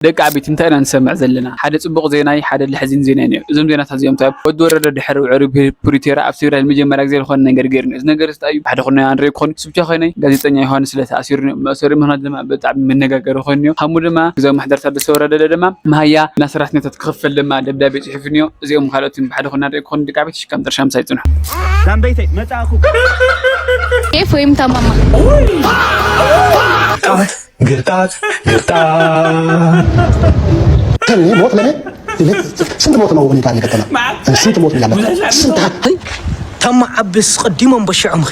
ደቂ ዓበይቲ እንታይ ኢና ንሰምዕ ዘለና? ሓደ ጽቡቕ ዜናይ ሓደ ለሕዚን ዜናይ ነይሩ። እዞም ዜናታት እዚኦም እንታይ እዮም? ወዲ ወረደ ድሕሪ ውዕል ፕሪቶርያ ኣብ ትግራይ ንመጀመርያ ግዜ ዝኾነ ነገር ገይሩ ነይሩ። እዚ ነገር እዚ እንታይ እዩ? ሓደ ኩና ንርኢ ክኾን ስብቻ ኮይነ ጋዜጠኛ ዮሃንስ ስለ ተኣሲሩ ነይሩ። መእሰሪ ምኽንያት ድማ ብጣዕሚ መነጋገሪ ኮይኑ ነይሩ። ሃሙ ድማ ግዛዊ ማሕደርታት ዝተወረደለ ድማ መሃያ እና ሰራሕተኛታት ክኽፈል ድማ ደብዳቤ ጽሒፉ ነይሩ። እዚኦም ካልኦትን ብሓደ ኩና ንርኢ ክኾን ደቂ ዓበይቲ ሽካም ጥርሻ ምሳይ ጽንሑ። ዛምበይተይ መጻእኹ። ኤፍ ወይም ታማማ ግርጣት ግርጣት እኔ ሞት ለኔ ስንት ሞት ነው ሁኔታ የሚገጠመው? ስንት ሞት ነው ያለው? ስንት ተማ ዓብስ ቀዲሞም በሽዖምኺ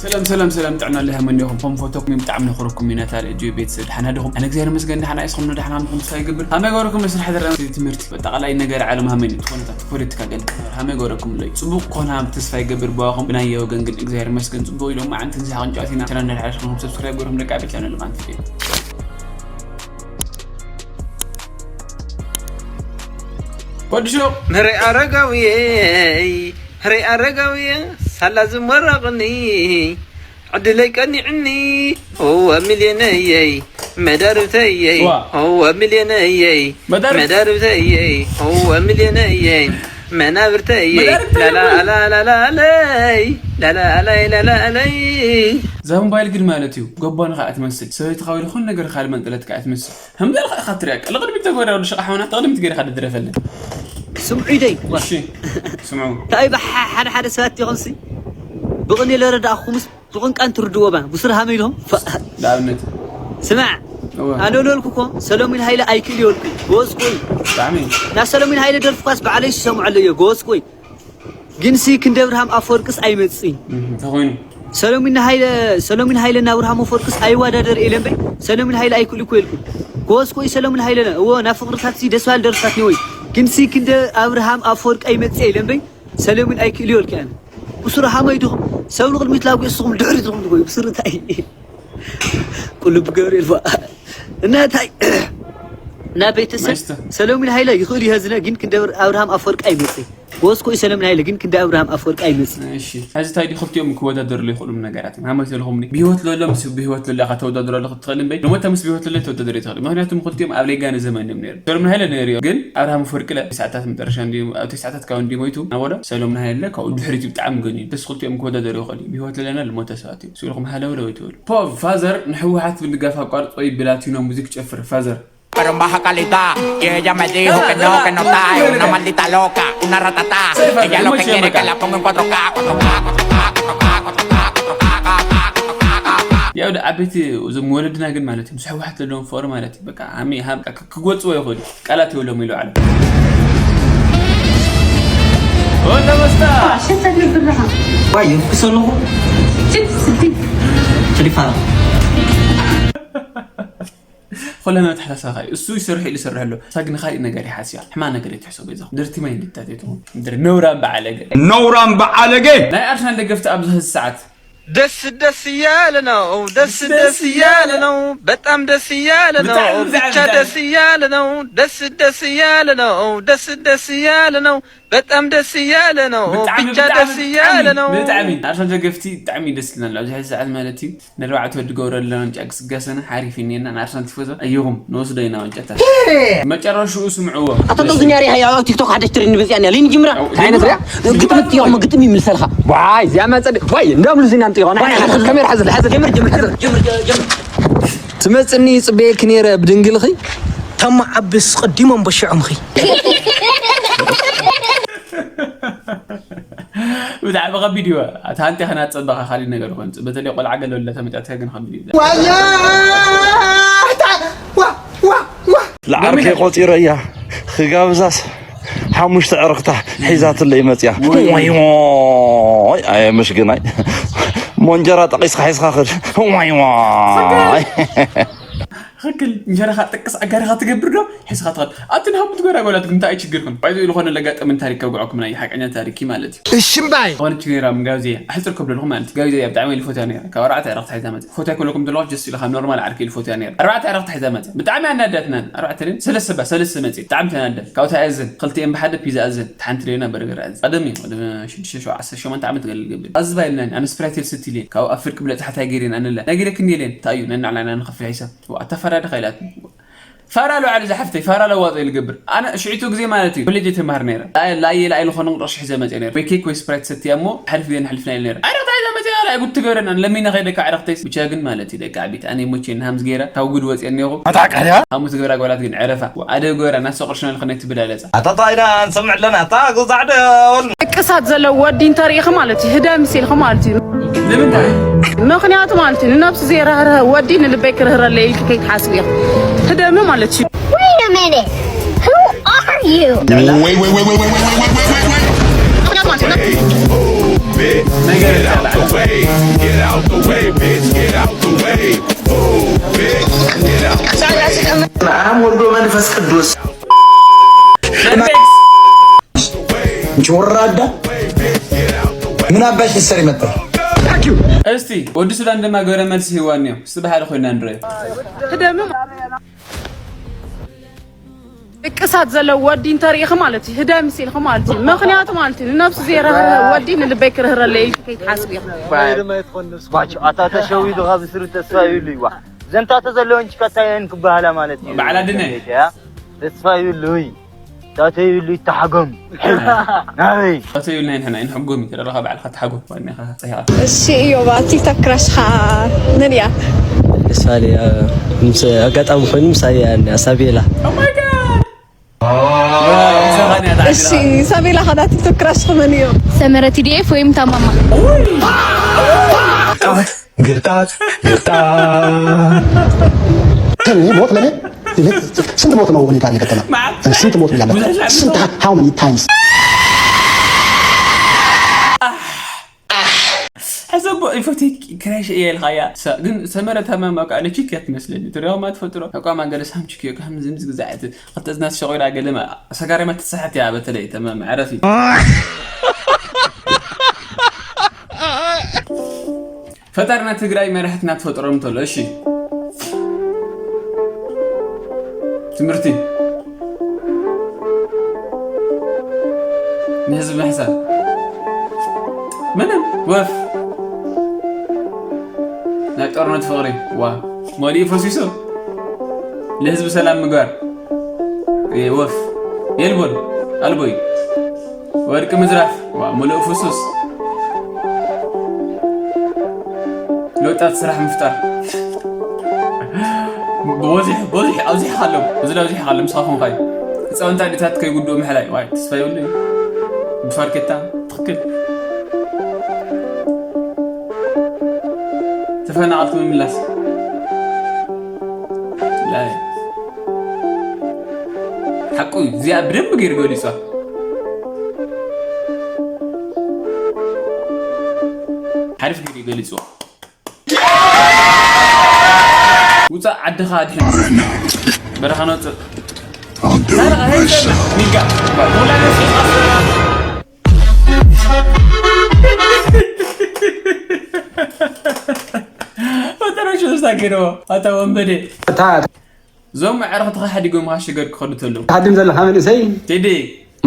ሰላም ሰላም ሰላም ጥዕና ለሃመኒኹም ከም ፎቶኩም ብጣዕሚ ነኽረኩም ኢና ታዲያ ጆይ ቤተሰብ ደሓና ዲኹም? ኣነ እግዚኣብሔር ይመስገን ደሓና እየ። ንስኹም ደሓና ምኹም ተስፋ ይገብር። ሃመይ ገበረኩም መስርሕ ደረና ትምህርቲ ኣጠቓላይ ነገር ዓለም ሃመይ ትኾነታት ፖለቲካ ገለ ሃመይ ገበረኩም ለይ ጽቡቕ ኮና ተስፋ ይገብር። ብዋኹም ብናየ ወገን ግን እግዚኣብሔር ይመስገን ጽቡቕ ኢሎም መዓንትን ዝሓቕን ጨዋቲና ቻናል እንዳድሓሽኩም ሰብስክራይብ ገርኩም ደቂ ዓበይቲ ቻናል ማንት ወዲ ሹቕ ንርኢ ኣረጋውየይ ንርኢ ኣረጋውየ ሳላ ዝመረቕኒ ዕድለይ ቀኒዕኒ እወ ሚልዮነየይ መዳርብተየይ ዋ። እወ ሚልዮነየይ መዳርብት- መዳርብተየይ እወ ሚልዮነየይ መናብርተየይ መዳርብተይ ላላላላላለይ ላላላይ ላላለይ እዛ ሞባይል ግን ማለት እዩ ጎቦ ንኸዓ ትመስል ሰበይቲ ካዊ ዝኾነ ነገር ካልእ መንጠለት ከዓ ትመስል ከምዚ ኢልካ ኢኻ ትሪኣ ቀለ ቅድሚት ተጎዳ ወዲ ሽቓ ሓውና ተቕድሚት ገይርካ ድድረፈለን ስምዑ ኢደይ እሺ ስምዑ እንታይ ብሓ ሓደ ሓደ ሰባት ይኾንሲ ብቕኒ ለረዳእኹምስ ብቕንቃን ትርድዎ ባ ብስር ሃመ ኢልኹም ንኣብነት ስማዕ እወ ኣነ ለልኩ እኮ ሰሎሚን ሃይለ ኣይክእል ይወልኩ ጎወዝኩ እዩ ብጣዕሚ ናብ ሰሎሚን ሃይለ ደርፍኳስ ባዕለይ ዝሰምዖ ኣለዮ ጎወዝኩ እዩ ግንሲ ክንደ ኣብርሃም ኣፈወርቅስ ኣይመፅእን ተኾይኑ ሰሎሚን ሃይለ ሰሎሚን ሃይለ እና ኣብርሃም ኣፈወርቅስ ኣይዋዳደር ኢለ እምበይ ሰሎሚን ሃይለ ኣይክእል እኮ ኢልኩ ጎወዝኩ እዩ ሰሎሚን ሃይለ እዎ ናብ ፍቅርታት ሲ ደስ ባል ደርፍታት ነወይ ግንሲ ክንደ ኣብርሃም ኣፈወርቅ ኣይመፅእ ኢለ እምበይ ሰለሙን ኣይክእል ይወልክ ኣነ ብስሩ ሃመይ ድኹም ሰብ ንቅድሚት ላጉ እስኹም ድሕሪት ድኹም ትጎዩ ብስሩ እንታይ ቁልቢ ገብርኤል ባ እና እንታይ እና ቤተሰብ ማይስተ። ሰለሙን ሃይለ ይኽእል ይሀዝነ ግን ክንደ ኣብርሃም ኣፈወርቅ ኣይመፅእ ወስኮ ሰለሙን ሃይለ ግን ክንደ ኣብርሃም ኣፈወርቅ ኣይመፅእ እሺ ሕዚ እንታይ ድዩ ክልቲኦም ክወዳደርሉ ይኽእሉ ነገራት እዮም ሃመይ ተልኹምኒ ብህይወት ለሎ ምስ ብህይወት ለሎ ኢኻ ተወዳድረሉ ክትኽእል እምበይ ንሞተ ምስ ብህይወት ለሎ ተወዳደር ይትኽእል ምክንያቱ ክልቲኦም ኣብ ሌጋነ ዘመን እዮም ነይሩ ሰለሙን ሃይለ ነይሩ እዮም ግን ኣብርሃም ኣፈወርቂ ለ ሰዓታት መጠረሻ እንዲ ኣብ ተስዓታት ካብ እንዲ ሞይቱ ናበሎ ሰለሙን ሃይለ ካብኡ ድሕሪት እዩ ብጣዕሚ ገንዩ ደስ ክልቲኦም ክወዳደሩ ይኽእሉ እዩ ብህይወት ለለና ልሞተ ሰባት እዮም ስኢልኩም ሃለውለ ወይ ትበሉ ፖቭ ፋዘር ንህወሓት ምድጋፍ ኣቋርፅ ወይ ብላቲኖ ሙዚክ ጨፍር ፋዘር Pero en baja calidad. Y ella me dijo que no, que no está. Es una maldita loca, una ratata. Ella lo que quiere es que la ponga en cuatro K, cuatro K, cuatro K, cuatro K, cuatro K, cuatro K, cuatro K, cuatro K. ያው ዓበይቲ እዞም ወለድና ግን ማለት እዩ ምስ ህወሓት ዘለዎም ፍቅሪ ማለት እዩ በቃ ሃሚ ሃም ክገልፅዎ ይኽእሉ ቃላት የብሎም ኢሉ ዓለም Vai, eu fico só no. Telefone. ኩለና ተሓሳሳኻ እዩ እሱ ይሰርሕ ኢሉ ይሰርሕ ኣሎ እሳ ግን ካልእ ነገር ይሓስያ ሕማ ነገር ይትሕሰብ ይዛ ድርቲ ማይ እንድታት የትኹም ድር ነውራም በዓለገ ነውራም በዓለገ ናይ ኣርሰናል ደገፍቲ ኣብዚ ሕዚ ሰዓት ደስ ደስ እያለ ነው ደስ ደስ እያለ ነው በጣም ደስ እያለ ነው ብጣዕሚ ብቻ ብጣዕሚ ደስ እያለ ነው ደስ ደስ እያለ ነው ደስ ደስ እያለ ነው በጣም ደስ እያለ ነው ብጣዕሚ ብቻ ደስ እያለ ነው ብጣዕሚ ኣርሰናል ደገፍቲ ብጣዕሚ ደስ ይለና ኣሎ ኣብዚ ሕዚ ሰዓት ማለት እዩ ንርባዕተ ወዲ ገብረ ኣለና ጫ ክስጋሰና ሓሪፍ እኒና ንኣርሰናል ቲፎዞ ኣየኹም ንወስዶ ኢና ዋንጫታት መጨረሽኡ ስምዕዎ ኣታ ዶ ዝኛ ሪኣ ኣብ ቲክቶክ ሓደ ትሪ ንብዚያ ኒያ ሊን ጅምራ እንታይ ዓይነት ሪኣ ግጥሚ ትዮም ግጥሚ ይምልሰልካ ዋይ እዚኣ መጸድ ዋይ እንዳም ልዚና እንጥዮ ካሜራ ሓዝ ሓዝ ጀምር ጀምር ጀምር ጀምር ትመጽኒ ጽበየክ ነረ ብድንግልኺ ተማ ዓብስ ቀዲሞም በሽዖምኺ ብጣዕሚ ከቢድ እዩ ኣታ ሃንቲ ከናጸበኻ ካሊእ ነገር ይኮን በተለይ ቆልዓ ገለ ወላ ተመጫትካ ግን ከቢድ እዩ ንዓርከይ ቆፂረያ ክጋብዛስ ሓሙሽተ ዕርክታ ሒዛትለይ መፅያ ወይ ወይ ኣየ ምሽግናይ ሞንጀራ ጠቂስካ ሒዝካ ክድ ወይ ወይ ትኽክል። እንጀራኻ ጥቅስ ኣጋርኻ ትገብር ዶ? ሒዝኻ ትኸድ። ኣቲ ንሃቡ ትገብራ ጓላት ግን እንታይ እዩ ችግርኩም? ባይዘ ዝኾነ ለጋጠመን ታሪክ ከውግዐኩም ናይ ሓቀኛ ታሪክ እዩ ማለት እዩ። እሺ እምባይ። ዝኾነ ችግር የራም ጋብዜ ኣሕፅር ከብለልኹም ማለት እዩ። ጋብዜ እያ ብጣዕሚ ኢሉ ፎትያ ነይራ። ካብ ኣርባዕተ ዕረፍቲ ሒዛ መፅእ። ፎትያ ከለኩም ዘለኹ ጀስት ኢሉ ካብ ኖርማል ዓርኪ ኢሉ ፎትያ ነይራ። ኣርባዕተ ዕረፍቲ ሒዛ መፅእ። ብጣዕሚ ኣናዳትናን። ኣርባዕተ ድን ሰለስተ ባ ሰለስተ መፅእ። ብጣዕሚ ተናደ። ካብኡ እንታይ ኣዝን? ክልቲኤን ብሓደ ፒዛ ኣዝን። ሓንቲ ደይና በርገር ኣዝን። ቀደም እዩ። ቅድሚ ሽዱሽተ ሸውዓተ ዓሰርተ ሸሞንተ ዓመት ገለ ልገብር። ኣዚ ባይልናን። ኣነ ስፕራይት የልስቲ ኢለን። ካብኡ ኣብ ፍርቂ ብለጽ ሓታይ ገይረን ኣነለ። ናይ ገለ ክንየለን። እንታይ እዩ? ነናዕላና ንኸፍል ሒሳብ። ዋ፣ ኣታ ፋራ ዲኻ ኢላትኒ። ፋራ ለውዓል እዛ ሓፍተይ፣ ፋራ ለዋጦ እዩ ልገብር። ኣነ ሽዒቱ ግዜ ማለት እዩ፣ ኮሌጅ እየ ተማሃር ነይረ። ላየ፣ ላየ፣ ላየ ልኾነ ቅርሺ ሒዘ መጽእ ነይረ። ወይ ኬክ ወይ ስፕራይት ሰትየ እሞ፣ ሓሊፍ ግዜ ንሕልፍ ናይ ነይረ። ኣረ፣ እንታይ እዛ መጽእ፣ ኣረ፣ ጉድ ትገብረን፣ ኣነ ለሚነ ከይደ ካብ ዕረኽተይስ። ብቻ ግን ማለት እዩ፣ ደቂ ዓቢት፣ ኣነ ይሞቼ ንሃምዝ ገይረ፣ ካብ ጉድ ወጽየ እኔኹ። ኣታ ቃልያ? ሃሙዝ ግብራ ጓላት ግን ዕረፋ። ኣደ ጎራ፣ ናሶ ቅርሽና ልኾነ ትብላለጸ። ኣታ ጣይና፣ ንሰምዕ ኣለና፣ ኣታ ጉዛዕ ደወል። ቅሳት ዘለዎ ወዲ እንተርኢኺ ማለት እዩ፣ ህደም ሲልኺ ማለት እዩ። ንምንታይ? ምኽንያቱ ማለት እዩ፣ ንነብሱ ዘይርህርህ ወዲ ንልበይ ክርህረለይ ኢልኪ ከይትሓስቢ ኢኺ። ህደሚ ማለት እዩ። Wait a minute. Who are you? Wait, wait, wait, wait, wait, wait, wait, wait, wait, wait. ምኽንያቱ ማለት እዩ፣ Get out the way, get out the way, bitch, get out the way. Move, bitch, get out the way. በስመ አብ ወልዶ መንፈስ ቅዱስ እንጂ ወራዳ ምን አባሽ ልትሰሪ መጣሽ? እስቲ ወዲ ሱዳን ድማ ግብረ መልሲ ሂዋን እዮም። እስቲ ብሓደ ኮይና ንረዮ። ህደሚ ቅሳት ዘለዎ ወዲ እንተርኢኺ ማለት እዩ፣ ህደም ሲልኺ ማለት እዩ። ምኽንያቱ ማለት እዩ፣ ንነብሱ ዘይርህርህ ወዲ ንልበይ ክርህረለይ ኢልኪ ከይትሓስቢ ኢኺ። ባች ኣታ ተሸዊዱ ካብ ስሩ ተስፋ ይብሉ ይዋ ዘንታ ተዘለወን ጭቀታ የን ክበሃላ ማለት እዩ። በዓል ኣድነ። ተስፋ ይብሉ። ታተይብሉ ይተሓጎም ናበይ? ኣቶ ይብልና ንሕና ንሕጎም እዩ ተደረኻ ባዕልኻ ተሓጎም ዋኒኻ ጸይኻ። እሺ እዮባ ቲክቶክ ክራሽኻ መን እያ? ደሳለ ምስ ኣጋጣሚ ኮይኑ ምሳሌ ኣያ ሳቤላ። እሺ ሳቤላ ኻዳ ቲክቶክ ክራሽኽ መን እዩ? ሰመረ ቲዲኤፍ ወይም ታማማ። ግጣት ግጣት ግጣት ሞት ለኔ ስንት ሞት ነው እኔ ጋር የገጠመ? ስንት ሞት ነው ያለ? ስንት how many times? ሕሰቦ ይፈትክ ክራሽ እየ ኢልኻያ። ግን ሰመረ ታማማ ከዓ ንቺክ እያ ትመስለኒ። ትሪኦም ኣትፈልጡ ዶ? ተቋማ ገለ ሳምቺክ እዮ። ከም ዝምዚ ግዛዕት ክልተ እዝና ተሸቑራ ገለ ሰጋሪማ ትስሕት እያ። በተለይ ተማም ዕረፊ። ፈጣርና ትግራይ መራሕትና ትፈጥሮም እንተሎ እሺ ትምህርቲ ንህዝቢ ምሕሳብ ምንም ወፍ ናይ ጦርነት ፍቕሪ ዋ መሊኡ ፈሲሱ ንህዝቢ ሰላም ምግባር ወፍ የልቦን ኣልቦይ ወርቂ ምዝራፍ ዋ ሙሉእ ፍሱስ ለውጣት ስራሕ ምፍጣር ብወዚሕ በዚሕ ኣብዚሕካ ኣለዉ እዚ ለብዚሕካ ኣሎ ምሳኹም ኻዩ ህፃውንቲ ኣዴታት ከይጉድኡ ምሕላይ ዋይ ተስፋ የብሉ ብፋርኬታ ትኽክል ተፈናቐልቲ ምምላስ ሓቁ እዩ እዚኣ ብደንብ ገይሩ ገሊፁ ሓሪፍ ገይሩ ገሊፅዎ ውፃእ ዓድኻ ኣድሕን በረኻ ነውፅእ ፈጠረሽ ዝሳገደዎ ኣታ ወንበዴ እዞም ኣዕርኽትኻ ሓዲጎም ሃሸገር ክኸዱ ተለዉ ተዓድም ዘለኻ መንእሰይ ቴዲ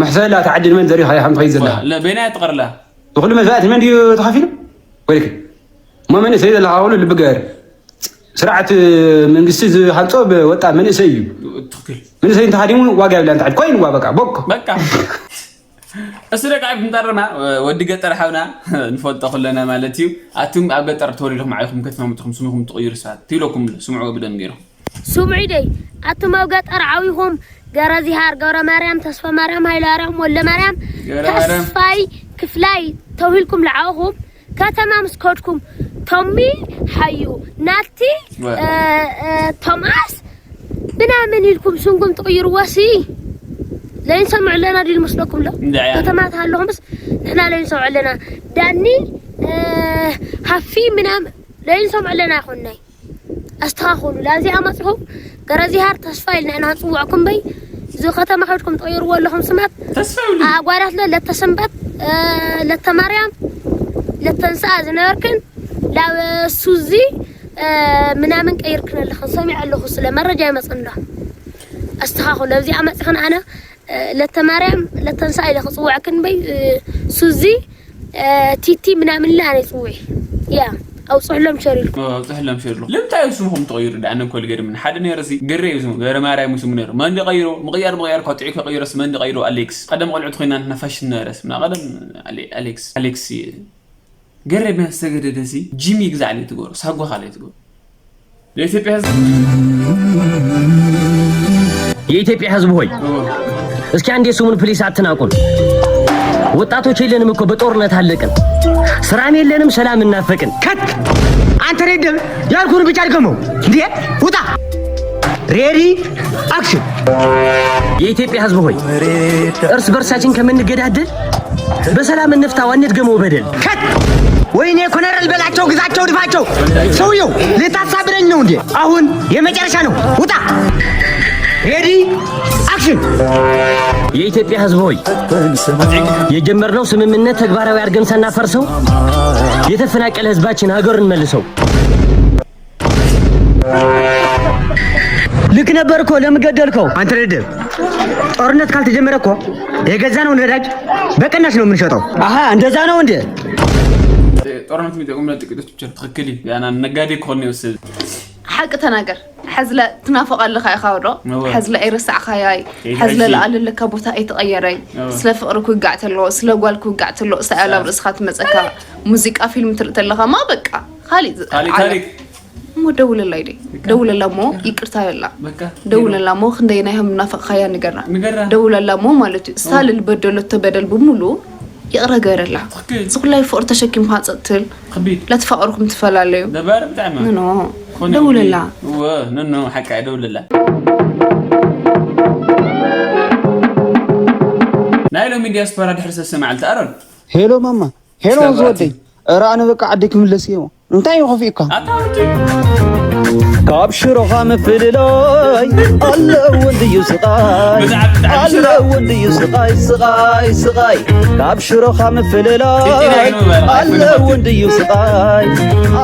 መሕሰላ ተዓድን መን ዘሪኻ ኢኻ ትኸይድ ዘለኻ በናይ ትቐርላ ንኩሉ መስዋእቲ መን ድዩ ተኸፊሉ ወይልክ እሞ መንእሰይ ዘለኻ ኩሉ ልቢ ገር ስርዓት መንግስቲ ዝሃንጾ ወጣ መንእሰይ እዩ መንእሰይ እንተሃዲሙ ዋጋ የብላ እንተዓድ ኮይንዋ በቃ ቦኮ በቃ እሱ ደቂ ዓቢ ክንጠርማ ወዲ ገጠር ሓውና ንፈልጦ ኩለና ማለት እዩ ኣቱም ኣብ ገጠር ተወሊድኩም ዓይኹም ከተማ መጥኹም ስምኹም ትቕይሩ ሰባት ትብለኩም ስምዑ ብደም ገይርኩም ስምዑ ደይ ኣቱም ኣብ ገጠር ዓዊኹም ገረዚሃር ገብረማርያም ተስፋማርያም ሃይለማርያም ወልደማርያም ተስፋይ ክፍላይ ተውሂልኩም ልዓኹም ከተማ ምስ ከድኩም ቶሚ ሓዩ ናቲ ቶማስ ምናምን ኢልኩም ስምኩም ትቕይርዎ ሲ ለይንሰምዕ ኣለና ድዩ መስለኩም ሎ ከተማ ተሃለኹምስ ንሕና ለይንሰምዕ ኣለና ዳኒ ሃፊ ምናምን ለይንሰምዕ ኣለና ይኾንናይ ኣስተኻኽሉ። ላብዚኣ መጺኹም ገረዚሃር ተስፋ ኢልና ኢና ንጽውዕኩም። በይ እዚ ከተማ ከድኩም ትቕይርዎ ኣለኹም ስማት። ተስፋ ይብሉ። ኣጓዳት ለ ለተሰንበት፣ እ፣ ለተማርያም፣ ለተንስኣ ዝነበርክን ላብ ሱዚ፣ እ፣ ምናምን ቀይርክን ኣለኽን። ሰሚዐ ኣለኹ ስለ መረጃ ይመጽእ ኣሎ። ኣስተኻኽሉ። ኣብዚኣ መጺኽን ኣነ፣ እ፣ ለተማርያም፣ ለተንስኣ ኢለ ክጽውዕክን በይ፣ እ፣ ሱዚ፣ እ፣ ቲቲ ምናምን ኢለ ኣነ ይጽውዒ። ያ፣ ኣውጽሕሎም ሸር ኢልኩም። ኣውጽሕሎም ሸር ኢልኩም። ልምንታይ እዩ ስምኹም ትቕይሩ? ደኣ ነንኮል ገርምን። ሓደ ነይሩ ሲ፣ ግሬ እዩ ስሙ፣ ገብረ ማርያም እዩ ስሙ ነይሩ። መን ድቐይሮ? ምቕያር፣ ምቕያር እኳ ጥዑይ ከቕይሮ ሲ፣ መን ድቐይሮ? ኣሌክስ። ቀደም ቆልዑ ተኾይና ንሕና ፋሽን ነበረ ስምና። ቀደም ኣሌ-፣ ኣሌክስ፣ ኣሌክስ፣ ግሬ ብና ዝተገደደ ሲ፣ ጂም ይግዛዕ ለይ ትገብሮ፣ ሳጓ ካልኣይ ትገብሮ። የኢትዮጵያ ህዝብ። የኢትዮጵያ ህዝብ ሆይ፣ እስኪ አንዴ ስሙን ፕሊስ አትናቁን። ወጣቶች የለንም እኮ፣ በጦርነት አለቅን። ስራም የለንም፣ ሰላም እናፈቅን። ከት! አንተ ሬድም ያልኩህን ብቻ ድገመው። እንዴ? ውጣ! ሬዲ፣ አክሽን! የኢትዮጵያ ህዝብ ሆይ፣ እርስ በርሳችን ከምንገዳደል በሰላም እንፍታው፣ አንድገመው በደል። ከት! ወይኔ ኮነረል በላቸው፣ ግዛቸው፣ ድፋቸው። ሰውየው ልታሳብረኝ ነው እንዴ? አሁን የመጨረሻ ነው። ውጣ! ሬዲ፣ አክሽን! የኢትዮጵያ ህዝብ ሆይ፣ የጀመርነው ስምምነት ተግባራዊ አድርገን ሳናፈርሰው የተፈናቀለ ህዝባችን ሀገሩን መልሰው። ልክ ነበር እኮ፣ ለምን ገደልከው? አንተ ደደብ፣ ጦርነት ካልተጀመረ እኮ የገዛነው ነዳጅ በቅናሽ ነው የምንሸጠው። አሃ፣ እንደዛ ነው እንዴ? ጦርነት የሚጠቅሙ ለጥቂቶች ብቻ። ትክክል እዩ። ያና ነጋዴ ከሆነ ይወስድ። ሓቂ ተናገር። ሐዝለ ትናፍቕ ኣለኻ ኢኻ ዶ? እወ። ሐዝለ ኣይረሳዕኻያይ። ከይድ ሐዝለ ሕጂ። ለኣለለካ ቦታ ኣይተቐየረይ። እወ። ስለ ፍቕሪ ክውጋዕ ተሎ፣ ስለ ጓል ክውጋዕ ተሎ፣ እስታ እያ ላብ ርእስኻ ትመጸካ። ሙዚቃ ፊልም ትርኢ ተለኻ ማ በቃ። ካሊእ ዝ-፣ ካሊእ ዓለም። ታሪክ። እሞ ደውለላ ኢደ። በቃ። ደውለላ እሞ ይቅርታ በላ። በቃ። ደውለላ እሞ ክንደየናይ ከም ናፈቕኻያ ንገራ። ንገራ። ደውለላ እሞ ማለት እዩ። እሳ እወ። ልልበደለቶ በደል ብምሉ ይቕረ ገረላ። ትክክል። እዚ ኩላይ ፍቕሪ ተሸኪምካ ጸጥል። ከቢድ። ለትፋቕርኩም ትፈላለዩ። ደባሪ ብጣዕሚ። ኖ፣ ኖ። ኮነ ደውለላ። እወ፣ ኖ፣ ኖ፣ ሓቃ ደውለላ። ናይ ሎሚ ዲያስፖራ ድሕሪ ሰለስተ መዓልቲ ኣሮን። ሄሎ ማማ። ሄሎ እስከ ዝወደይ። ኣባቲ። ኧረ ኣነ በቃ ዓደይ ክምለስ እየ። እንታይ እዩ ከፊኡካ? ኣታ ውርዲ። ካብ ሽሮኻ ምፍልላይ ኣለዎ እንድዩ ስቓይ፣ ብዛዕባ፣ ብዛዕባ ሽሮ። ኣለዎ እንድዩ ስቓይ፣ ስቓይ፣ ስቓይ። ካብ ሽሮኻ ምፍልላይ ቲቲና ይግበረላ። ኣለዎ እንድዩ ስቓይ፣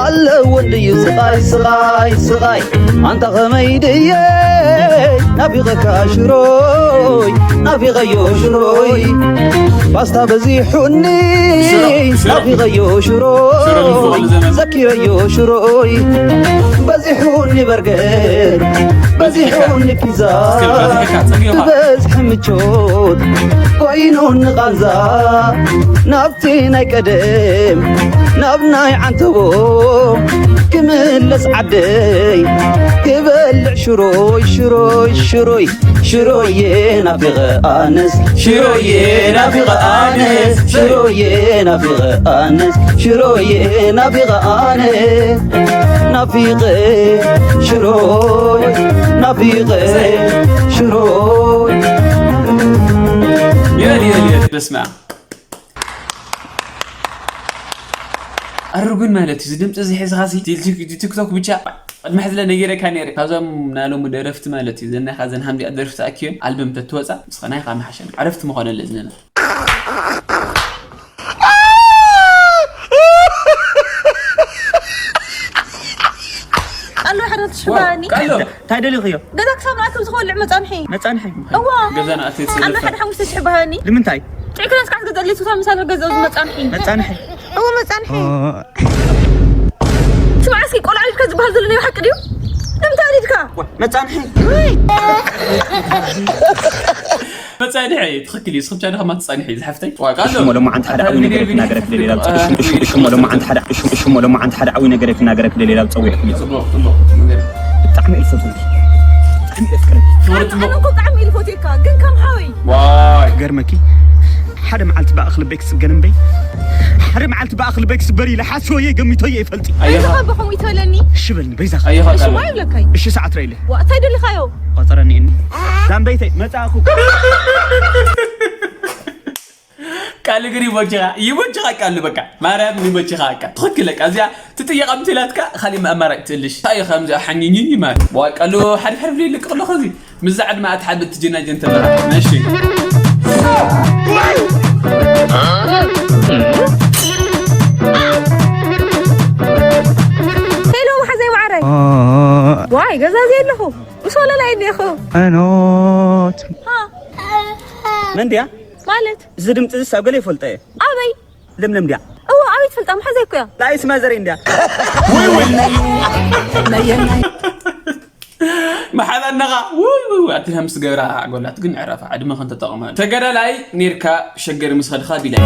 ኣለዎ እንድዩ ስቓይ፣ ስቓይ፣ ስቓይ። ኣንታ ኸመይ ድየ ናፊቐካ ሽሮይ፣ ናፊቐዮ ሽሮይ። ፓስታ በዚሑኒ፣ ሽሮ፣ ሽሮ። ናፊቐዮ ሽሮይ፣ ሽሮ ንፍቕሉ ዘመን። ዘኪረዮ ሽሮይ። በዚሑኒ በርገር፣ በዚሑኒ ፒዛ፣ እስከ በዚሕካ፣ ጸጊኻ። ብበዝሒ ምቾት ኮይኑኒ ቃንዛ። ናብቲ ናይ ቀደም፣ ናብ ናይ ዓንተቦ ክምለስ ዓደይ፣ ክበልዕ ሽሮይ፣ ሽሮይ፣ ሽሮይ። ሽሮዬ ናፊቐ ኣነስ፣ ሽሮዬ ናፊቐ ኣነስ፣ ሽሮዬ ናፊቐ ኣነስ፣ ሽሮዬ ናፊቐ ኣነ፣ ናፊቐ ሽሮይ፣ ናፊቐ ሽሮይ። የል፣ የል፣ የል፣ በስመ ኣብ። ኣረ ግን ማለት እዩ፣ እዚ ድምፂ እዚ ሒዝኻሲ ቲክቶክ ብቻ ቅድሚ ሕዚ ነጊረካ ነይረ። ካብዞም ናይ ሎሚ ደረፍቲ ማለት እዩ፣ ዘናኻ ዘን ሃምዚኣ ደርፊ ተኣኪበን ኣልበም ተትወፃ፣ ንስኻ ናይኻ ምሓሸን። ዕረፍቲ ምኾነለ ዝነና። ኣሎ ሓደ ትሽባኒ። ቀሎ። እንታይ ደሊኽዮ? ገዛ ክሳብ ንኣክል ዝኸልዕ መጻንሒ። መጻንሒ? እዋ። ገዛ ንኣተይ ኣላ ትሰልፍ። ሓደ ሓሙሽተ ሽሕ ባህኒ። ንምንታይ? ጥዕክለስ ካስ ገዛ ሌሱ ሳብ ምሳል ገዛ እዚ መጻንሒ። መጻንሒ? እዎ መጻንሒ። ኦ። ስማዕ እስኪ ቆልዓ ልጅካ ዝበሃል ዘሎ ናይ ሓቂ ድዩ? ንምንታይ ኣሊድካ? ዋ፣ መጻንሒ። ውይ። መጻንሒ፣ ትኽክል እዩ። ስኽም ቻለ ከማ ትጻንሒ፣ ዝሓፍተይ። ዋ፣ ቃሎ። እሽሞ፣ ሎማዓንቲ ሓደ ዓብዪ ነገር ክናገረክ ደሊላ፣ እሽሞ፣ ሎማዓንቲ ሓደ፣ እሽሞ፣ ሎማዓንቲ ሓደ ዓብዪ ነገር ክናገረክ ደሊላ፣ ጸዊዕኩ። ጽቡቕ፣ ጽቡቕ ነገር። ብጣዕሚ እየ ዝፈትወኪ። ብጣዕሚ እየ ዘፍቅረኪ። ክብረት እሞ። ኣነ እኮ ብጣዕሚ እየ ዝፈትየካ፣ ግን ከም ሓወይ። ዋይ። ክገርመኪ፣ ሓደ መዓልቲ ብኣኽ ልበይ ክጽገን እምበይ፣ ሓደ መዓልቲ ብኣኽ ልበይ ክስበር ኢለ ሓስበዮ ገሚተዮ ይፈልጥ። ኣየኻ። በይዛኻ ብኸምኡ ይትበለኒ። እሺ በልኒ፣ በይዛኻ። ኣየኻ እሺ፣ ቃል። ዋይ ይብለካይ። እሺ፣ ሰዓት ረኢለ። ዋ፣ እንታይ ደሊኻዮ? ቆጸረኒ እኒ። ላምበይተይ፣ መጻእኩ። ቃሉ ግን ይቦችኻ ይቦችኻ ቃሉ በቃ ማርያም ይቦችኻ በቃ ትኽክል በቃ እዚኣ ትጥየቕ ኣምትላትካ ካሊእ ኣማራጭ ትእልሽ እንታይ እዩ ከምዚ ሓኝኝኝ ማለት በቃ ቃሉ ሓሪፍ ሓሪፍ ይልቅቕ ኣሎ ከዚ ምዛ ዕድመ ኣትሓብት ትጀናጀን ተለኻ እሺ ሄሎ መሓዘይ ማዕረ ዋይ ገዛ ዘየለኹ ምስ ወለላይ እኒኹ ኣኖት መን ድያ ማለት እዚ ድምፂ ዝስ ኣብ ገለ ይፈልጦ እየ ኣበይ ለምለም ድያ እዋ ኣበይ ትፈልጣ መሓዘይ እኮ እያ ላይስ ማዘር እንድያ መሓዛነኻ ውይ ውይ ውይ ኣቲ ከምስ ገብራ ጎላት ግን ዕረፋ ዕድመ ክንተጠቕመ ተገዳላይ ኔርካ ሸገር ምስ ኸድኻ ቢላይ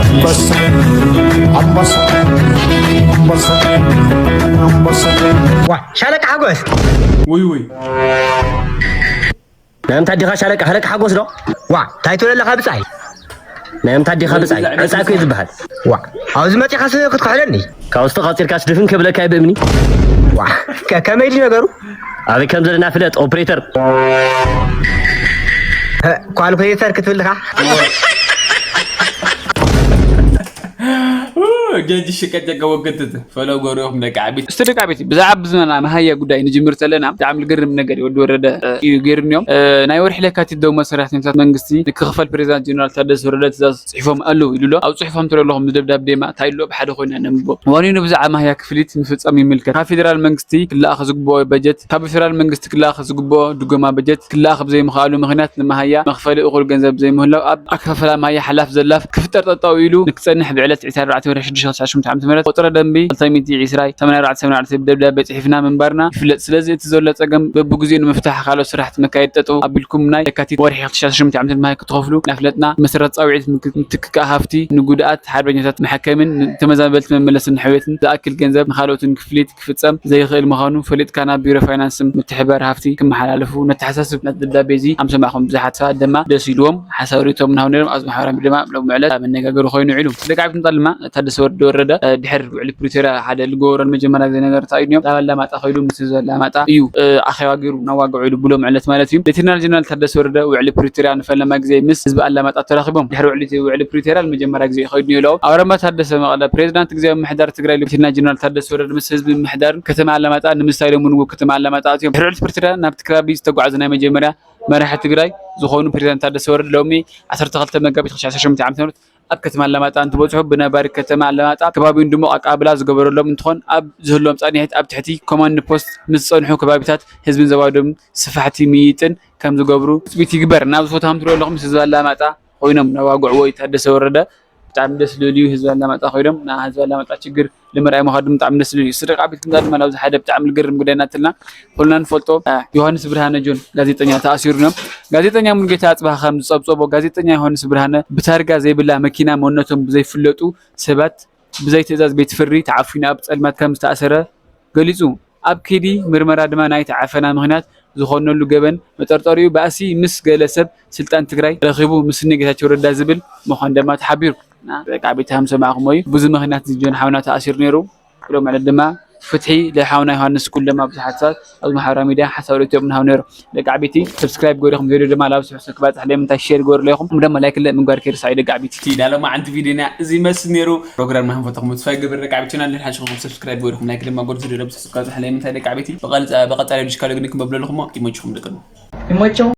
ሻለቃ ሓጎስ ውይ ውይ ናይ ምንታይ ዲኻ ሻለቃ ሻለቃ ሓጎስ ዶ ዋ እንታይ ትብለለኻ ብጻይ ናይ ምንታይ ዲኻ ብጻይ ዕጻ እኮ እዩ ዝበሃል ዋ ኣብዚ መጺኻስ ክትክሕለኒ ካብ ውስጥ ቐጺርካስ ድፍን ከብለካ እየ ብእምኒ ዋ ከ- ከመይ ድዩ ነገሩ ኣበይ ከም ዘለና ፍለጥ ኦፕሬተር ካልኩሌተር ክትብል ዲኻ ጀጅ ሽቀጨቀ ወገትት ፈለው ጎሪኦም ደቂ ዓቢት እስቲ ደቂ ዓቢት ብዛዕባ ብዝመና መሃያ ጉዳይ ንጅምር ተለና ብጣዕሚ ልግርም ነገር ወዲ ወረደ እዩ ገይሩኒዮም ናይ ወርሒ ለካቲት ደሞ ሰራሕተኛታት መንግስቲ ንክኽፈል ፕሬዚዳንት ጀነራል ታደሰ ወረደ ትእዛዝ ጽሒፎም ኣለዉ ኢሉ ኣሎ ኣብ ጽሑፎም ትርኢ ኣለኹም ደብዳቤ ማ እንታይ ኣሎ ብሓደ ኮይና ነንብቦ ዋኒኑ ብዛዕባ መሃያ ክፍሊት ምፍጻም ይምልከት ካብ ፌደራል መንግስቲ ክለኣኸ ዝግብኦ በጀት ካብ ፌደራል መንግስቲ ክለኣኸ ዝግብኦ ድጎማ በጀት ክለኣኸ ብዘይምኽኣሉ ምኽንያት ንመሃያ መኽፈሊ እኹል ገንዘብ ዘይምህላው ኣብ ኣከፋፍላ መሃያ ሓላፍ ዘላፍ ክፍጠር ጠጠው ኢሉ ንክጸንሕ ብዕለት ዕስራን ኣርባዕተን ወርሒ ሽዱሽተ ክልተ ሺሕ ዓመተ ምህረት ቁጽሪ ደንቢ ክልተ ሚእቲ ዕስራ ሰማንያ ኣርባዕተ ሰማንያ ኣርባዕተ ደብዳቤ ጽሒፍና ምንባርና ይፍለጥ። ስለዚ እቲ ዘሎ ጸገም በብግዜኡ ንምፍታሕ ካልኦት ስራሕቲ መካየዲ ጠጠው ኣቢልኩም ናይ የካቲት ወርሒ ክልተ ሺሕ ዓሰርተ ሸሞንተ ዓመተ ምህረት ማይ ክትኸፍሉ እናፍለጥና መሰረት ጻውዒት ምትክእ ሃፍቲ ንጉድኣት ሓርበኛታት መሐከምን ንተመዛበልቲ መመለስን ንሕውየትን ዝኣክል ገንዘብ ንኻልኦትን ክፍሊት ክፍጸም ዘይኽእል ምዃኑ ፈሊጥካ ናብ ቢሮ ፋይናንስን ምትሕብባር ሃፍቲ ክመሓላለፉ ነተሓሳስብ። ነቲ ደብዳቤ እዚ ኣብ ምሰማዕኹም ብዙሓት ሰባት ድማ ደስ ኢልዎም ሓሳብ ርእይቶም እናሃቡ ነይሮም። ኣብዚ ማሕበራዊ ሚድያ ድማ ሎሚ ዕለት መነጋገሪ ኮይኑ ውዒሉ። ደቂ ዓቢት ምጣል ድማ ታደሰ ወረደ ድሕሪ ውዕሊ ፕሪቶርያ ሓደ ልገብሮ ንመጀመርያ ግዜ ነገር ተኣይዱ እዮም። ናብ ኣላማጣ ከይዱ ምስ ህዝቢ ኣላማጣ እዩ ኣኼባ ገይሩ እናዋግዑ ኢሉ ብሎም ዕለት ማለት እዩ። ሌተናል ጀነራል ታደሰ ወረደ ውዕሊ ፕሪቶርያ ንፈለማ ግዜ ምስ ህዝቢ ኣላማጣ ተራኺቦም። ድሕሪ ውዕሊ ውዕሊ ፕሪቶርያ ንመጀመርያ ግዜ ይኸይዱ እዮም። ኣውራምባ ታደሰ መቐለ ፕሬዚዳንት ግዝያዊ ምምሕዳር ትግራይ ሌተናል ጀነራል ታደሰ ወረደ ምስ ህዝቢ ምምሕዳርን ከተማ ኣላማጣ ንምስታይ ሎሚ ንግሆ ከተማ ኣላማጣ ኣትዮም። ድሕሪ ውዕሊ ፕሪቶርያ ናብቲ ከባቢ ዝተጓዓዘ ናይ መጀመርያ መራሒ ትግራይ ዝኾኑ ፕሬዚዳንት ታደሰ ወረደ ሎሚ ዓሰርተ ክልተ መጋቢት ክልተ ሺሕ ዓሰርተ ሸሞንተ ዓመተ ምህረት ኣብ ከተማ ኣላማጣ እንትበፅሑ ብነባሪ ከተማ ኣላማጣ ከባቢውን ድሙቕ ኣቀባብላ ዝገበረሎም እንትኾን ኣብ ዝህልዎም ፃንሒት ኣብ ትሕቲ ኮማንድ ፖስት ምስ ዝፀንሑ ከባቢታት ህዝብን ዘዋደም ስፋሕቲ ምይይጥን ከም ዝገብሩ ትፅቢት ይግበር። ናብ ዝፎቶ ከም ትሪኦ ኣለኹም ምስ ህዝቢ ኣላማጣ ኮይኖም ነዋግዕዎ እዩ ታደሰ ወረደ። ብጣዕሚ ደስ ዝብል እዩ ህዝቢ ኣላማጣ ኮይኖም ንህዝቢ ኣላማጣ ችግር ንምርኣይ ምዃኑ ድማ ብጣዕሚ ደስ ዝብል እዩ። ስድራ ቤት ክንዳ ድማ ናብዚ ሓደ ብጣዕሚ ዝገርም ጉዳይ እናትልና ኩልና ንፈልጦ ዮሃንስ ብርሃነ ጆን ጋዜጠኛ ተኣሲሩ ነም ጋዜጠኛ ሙሉጌታ ኣፅባሃ ከም ዝፀብፀቦ ጋዜጠኛ ዮሃንስ ብርሃነ ብታርጋ ዘይብላ መኪና መንነቶም ብዘይፍለጡ ሰባት ብዘይ ትእዛዝ ቤት ፍርዲ ተዓፊኑ ኣብ ፀልማት ከም ዝተኣሰረ ገሊፁ። ኣብ ከይዲ ምርመራ ድማ ናይቲ ዓፈና ምኽንያት ዝኾነሉ ገበን መጠርጠሪኡ ባእሲ ምስ ገለ ሰብ ስልጣን ትግራይ ረኺቡ ምስኒ ጌታቸው ረዳ ዝብል ምዃኑ ድማ ተሓቢሩ። ደቂ ዓበይቲ ከም ሰማዕኹሞ እዩ ብዙ ምኽንያት እዚ ጆን ሓውና ተኣሲሩ ነይሩ። ቅድሚ ዕለት ድማ ፍትሒ ለሓውና ዮሃንስ ኩሎም ኣብ ዝሓሳብ ኣብ ማሕበራዊ ሚድያ ሓሳብ ርእይቶኦም እናሃቡ ነይሮም። ደቂ ዓበይቲ ሰብስክራይብ ገሪኹም ቪድዮ ድማ ላብ ስሕሱ ክባፅሕ ለምንታይ ሼር ገሩ ለይኹም ድማ ላይክ ለ ምግባር ከይርሳዕ ደቂ ዓበይቲ። ዳለማ ዓንቲ ቪድዮና እዚ ይመስል ነይሩ። ፕሮግራምና ከም ፈተኹም ተስፋ ይገብር ደቂ ዓበይቲ ቻናል ሓሽኹም ሰብስክራይብ ገሪኹም ላይክ ድማ ገሩ ቪድዮ ለብስካ ዝሕለይ ምንታይ ደቂ ዓበይቲ ብቐፃሊ ዲሽካሎ ግን ክመብለልኹሞ ይመችኹም ደቂ ይመቸው።